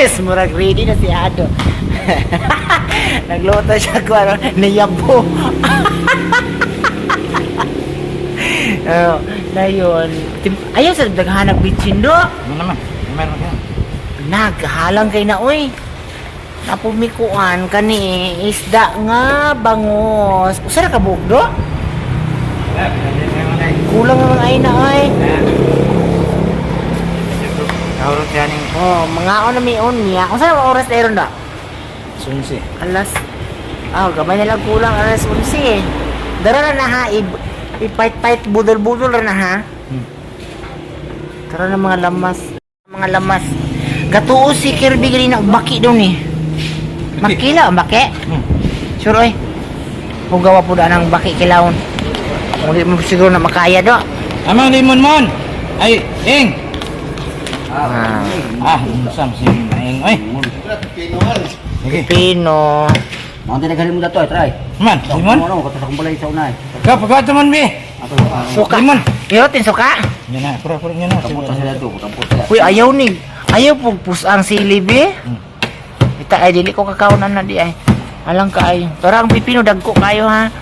Guys, murag ready na si Ado. Nagluto siya ko ano, niyabo. Oh, dayon. Ayaw sa daghanag bitsin do. Ano naman? Meron ka. Naghalang kay na oy. Napumikuan kani isda nga bangos. Usa ra ka buok do? Kulang naman ay na ay. Kaurot yan yung Oh, mga na mi unya. Unsa na oras meron da? sunsi. Alas. Ah, gamay na lang kulang alas 11 eh. Dara na na ha, ipait-pait budol-budol ra na ha. Tara na mga lamas. Mga lamas. Gatuo si Kirby ganina og baki daw ni. Makila ang baki? Sure oy. Hugawa po daan ang baki kilawon. Kung di mo siguro na makaya do. Amang limon mon. Ay, ing. Ah. Ah, unsam si maing oy. Sige. Pino. Mga tinagaling mo dato ay, try. Man, limon. Ano, kato sa kumbalay sa unay. Ka pagkato man bi. Ato, Suka. Limon. Irotin suka. Yan na, pura pura yan na. Kampot sila to, kampot sila. Uy, ayaw ni. Ayaw pug ang sili be. Ita ay dili ko kakaunan na di ay. Alang ka ay. Pero ang pipino dagko kayo ha.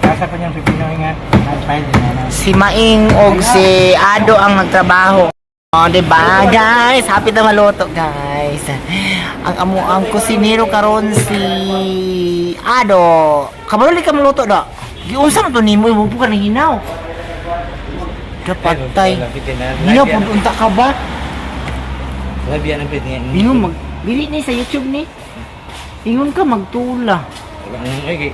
Kasa pa niyang pipino nga. Nagpile din na. Si Maing og si Ado ang nagtrabaho. Oh, di ba guys? Happy na maluto, guys. Ang amo ang kusinero karon si Ado. Kabalo ka maluto do. Giunsa man to nimo imo po ka nang hinaw. Dapat tay. Hinaw pud unta ka ba? Labi ang piti. Ingon mag dili ni sa YouTube ni. Ingon ka magtula. Ay, kay.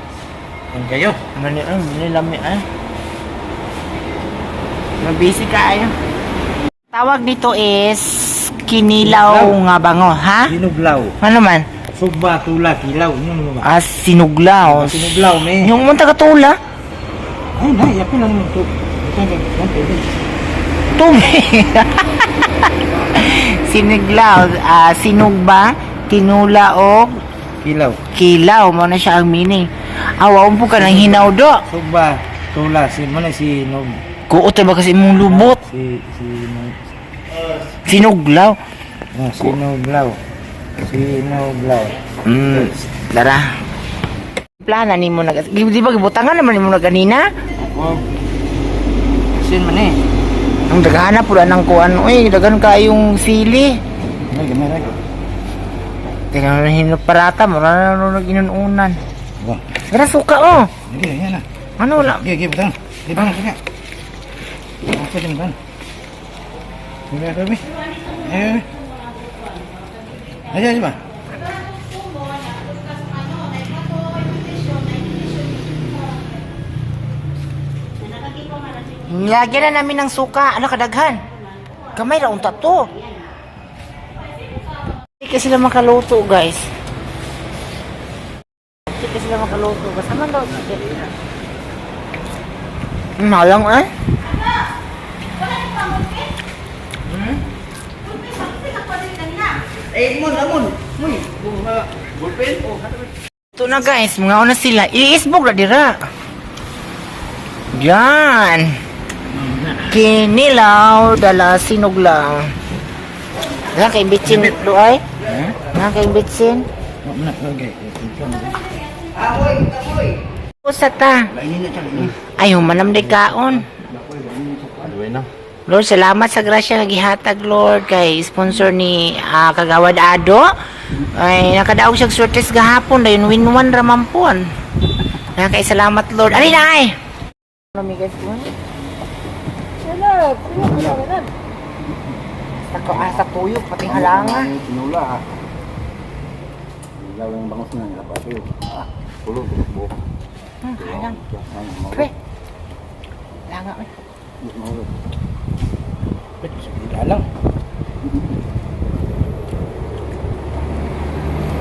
Ang kayo. Mani ay, mani lami ay. Mabisi ka ay. Tawag nito is kinilaw nga bango, ha? Sinuglaw. Ano man? Sugba, tula, kilaw. Yun mo ba? Ah, sinuglaw. Sinuglaw, me. Yung munta ka tula. Ay, nay, yapin lang mo to. Tubig. Sinuglaw, ah, sinugba, tinula o Kilaw. kilaw. Mo na siya ang meaning. Awa, umpo ka ng hinaw do. Sugba, tula, si mo na si nog. Kuot ba kasi imong lubot? Si si Sinuglaw. Ah, sinuglaw. Sinuglaw. Dara. Plana nimo nag di ba gibutangan naman nimo na ganina? Oh. Sin man eh. Ang daghana pud anang kuan oy, daghan kayong sili. Ay, gamay ra. Tingnan na hino parata mo na nag inununan. Ba. Dara suka oh. Sige, yan na. Ano wala? Sige, sige, butang. Sige, bang, sige. Ako din ban. Sige, baby. Eh. Ay, ay, ba? Nilagyan na namin ng suka. Ano kadaghan? Kamay ra unta to. Hindi kasi sila makaluto, guys. Hindi kasi sila makaluto. Basta man daw. Malang eh. Eh, mon, amon. Muy, bulpen. Oh, Ito na guys, mga una sila. Iisbog na dira. Yan. Kinilaw, dala sinuglaw. Nga kay bitsin do ay? Eh? Nga kay bitsin? Mo na, okay. Amoy, amoy. Usa ta. Lainin na siya. Ay, humanam di kaon. Lord, salamat sa grasya nga gihatag, Lord, kay sponsor ni Kagawad Ado. Ay, nakadaog siya swerte gahapon, dayon win-one ra man pon. Nga kay salamat, Lord. Ali na ay. Mami guys, ko. Sa ko asa tuyo pati halanga. Sinula ah. Ilaw yung bangos na nila pa. Ah, pulo, pulo, buhok. Halang. Pre. Halanga oy. Mahulog. Sige lang.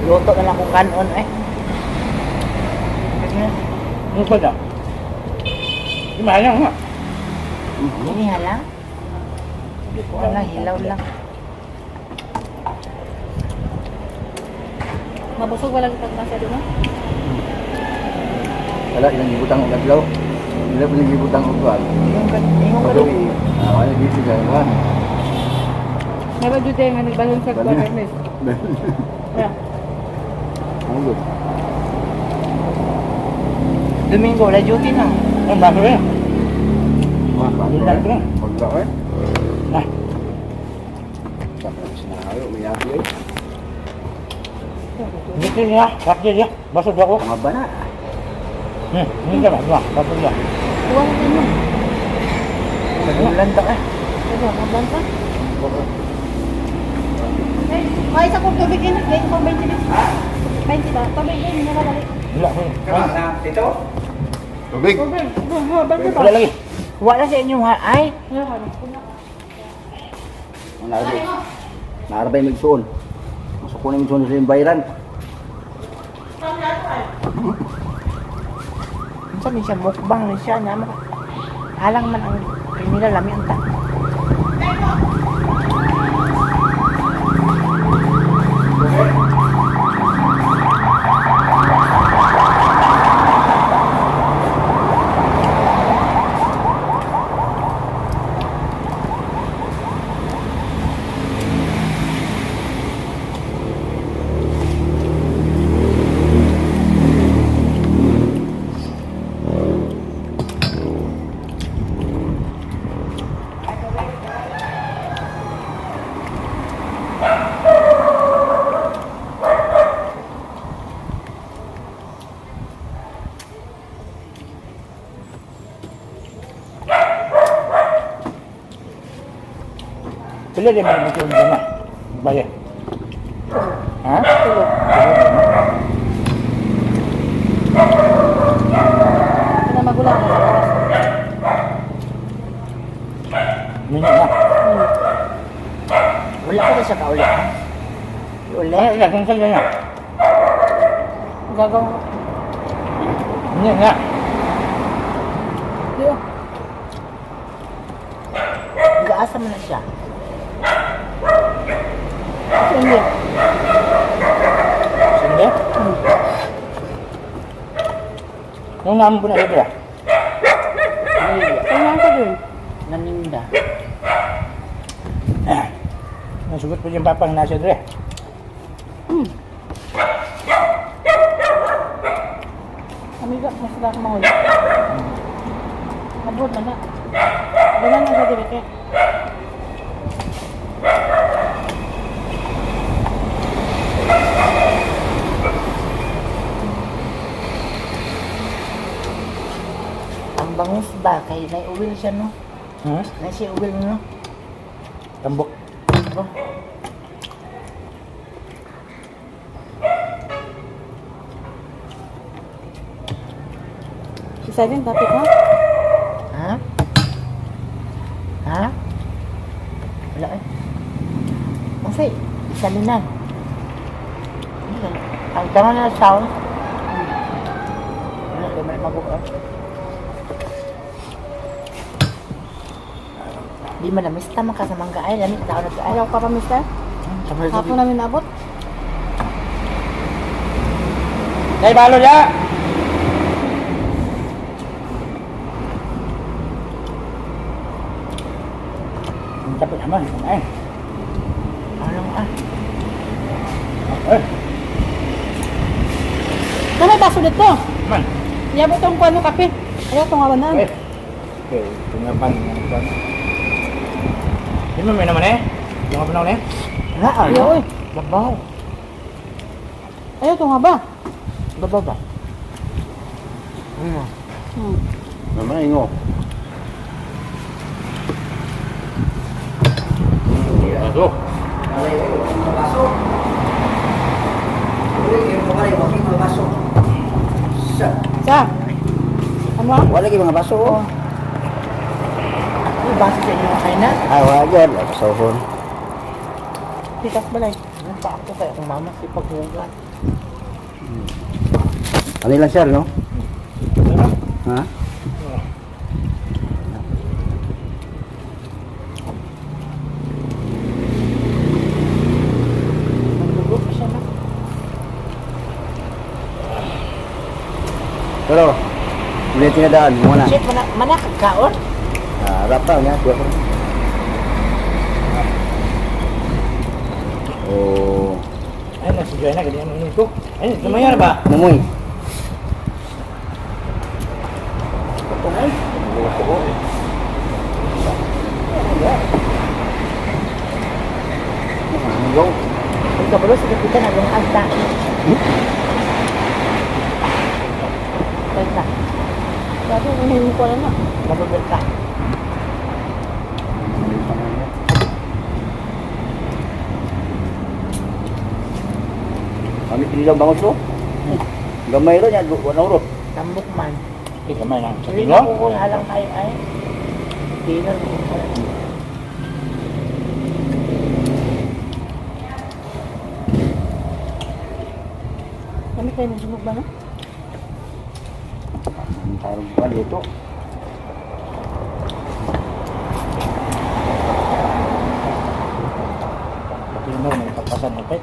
Luto na lang ko kanon eh. Ano pa da? Di mahalang nga. Ini halang. Wala, hilaw lang. Mabusog walang pagmasa doon, no? Wala, ilang gibutang og adlaw. Ilang ilang gibutang og kuan. Yung yung Pagawi. Ah, wala gito ka kuan. May ba jud nga nagbalon sa Balon. kuwan? Yeah. Ang good. Domingo, wala duty na. Ang baso eh. Wah, Wala ko na. Pagka eh. Nah. Tapos na kayo, may yapi eh. Dito niya, sakit niya. Baso ako. Mga bana. Hindi ka ba? Dua, baso niya. Kuha mo mo. Nagulan ta ka. Ano, mablanta? Eh, ay, sa kong tubig yun. Ngayon kong 20 ba? 20 ba? Tubig yun, nakabalik. Wala ko. Tubig. Tubig. Tubig ba? Wala lagi. Wala sa inyo ha. Ay, Ang narabay. Narabay magsuon. Masuko na yung sa yung bayran. unsa man siya mukbang ni siya na halang man ang nila lami ang ta. Pila din man magsuon dyan na. Baye. Ha? Tulo. Ito na magulang sa oras. Minyo na. Wala ko na siya kauli. Ha? Uli. Ay, wala, saan niya? Gagawa. Minyo na. Di ba? Gaasa man na siya. Hindi. Sinde? Nung namin po na ito. Kaya ka dun. Naninda. Nasugot po yung papang nasa dre. Amiga, mas wala akong mahuli. Abot na na. Wala na sa direke. Ang bangus ba kay nay uwil siya no? Hmm? Nay siya uwil no? Tambok. Ba? Si Seven, topic ha? Ha? Ha? Wala eh. Kasi, isa linan. Ang tama na sound. Wala, di man mabuo. Di man na mista man ka sa mangga ay lamit tao na to ay. Ayaw ka pa, mister? Hapon namin naabot. Dahil balo ya! Ang tapos naman. Ay. Ano ah? Ay. Na may baso dito. Man. Yabot tong kuano kape. Ayaw tong awanan. Eh. Okay, tungapan ng kwan. Di mo may naman eh. Tungapan ako eh. Wala ah. Ayaw oy. Babaw. Ayaw tong ba? Babaw ba? Naman ingo. Baso. Sa. Ano? Wala lagi mga baso. Oh. Ay, baso sa inyo kay na. Ay, wala dyan. Wala basohon. Pitas balay. Ano pa ako kay akong mama si paghugat. Ano lang sir, no? Ha? Nagdugo pa siya na. Pero, ulit tinadaan muna. Chef, mana mana kaon? Ah, rap pa niya, tiyo ko. Oh. Diyan na, ganyan mo ko. Ay, gamay na ba? Mumoy. Go. Pagkabalo sa kapitan, hanggang agta. Wait na. Dati, hindi ko alam na. Mababal ka. Kami pinilang bangot ko. Gamay ro niya, wala ro. Tambok man. Ay, gamay lang. Sa Hindi kilo? na ko halang kayo ay. Dinner ko. Kami kayo nasunog ba no? Ang tarong pa dito. Kilo, may pagpasan mo, pet.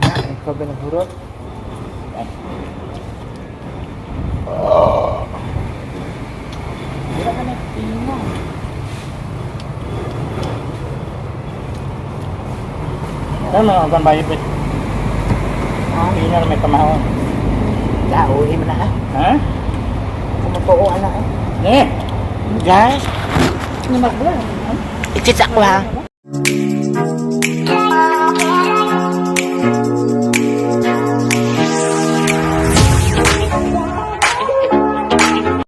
Na, ikaw ba naghurot? Wala ka na pino. Ano ang kan bayo, pet? Ha? Kilo na may kamahon. Da, uwi mo na ha. Ha? Kumutuo na eh. Eh! Guys, Ano magbula? ichitsa ko ha.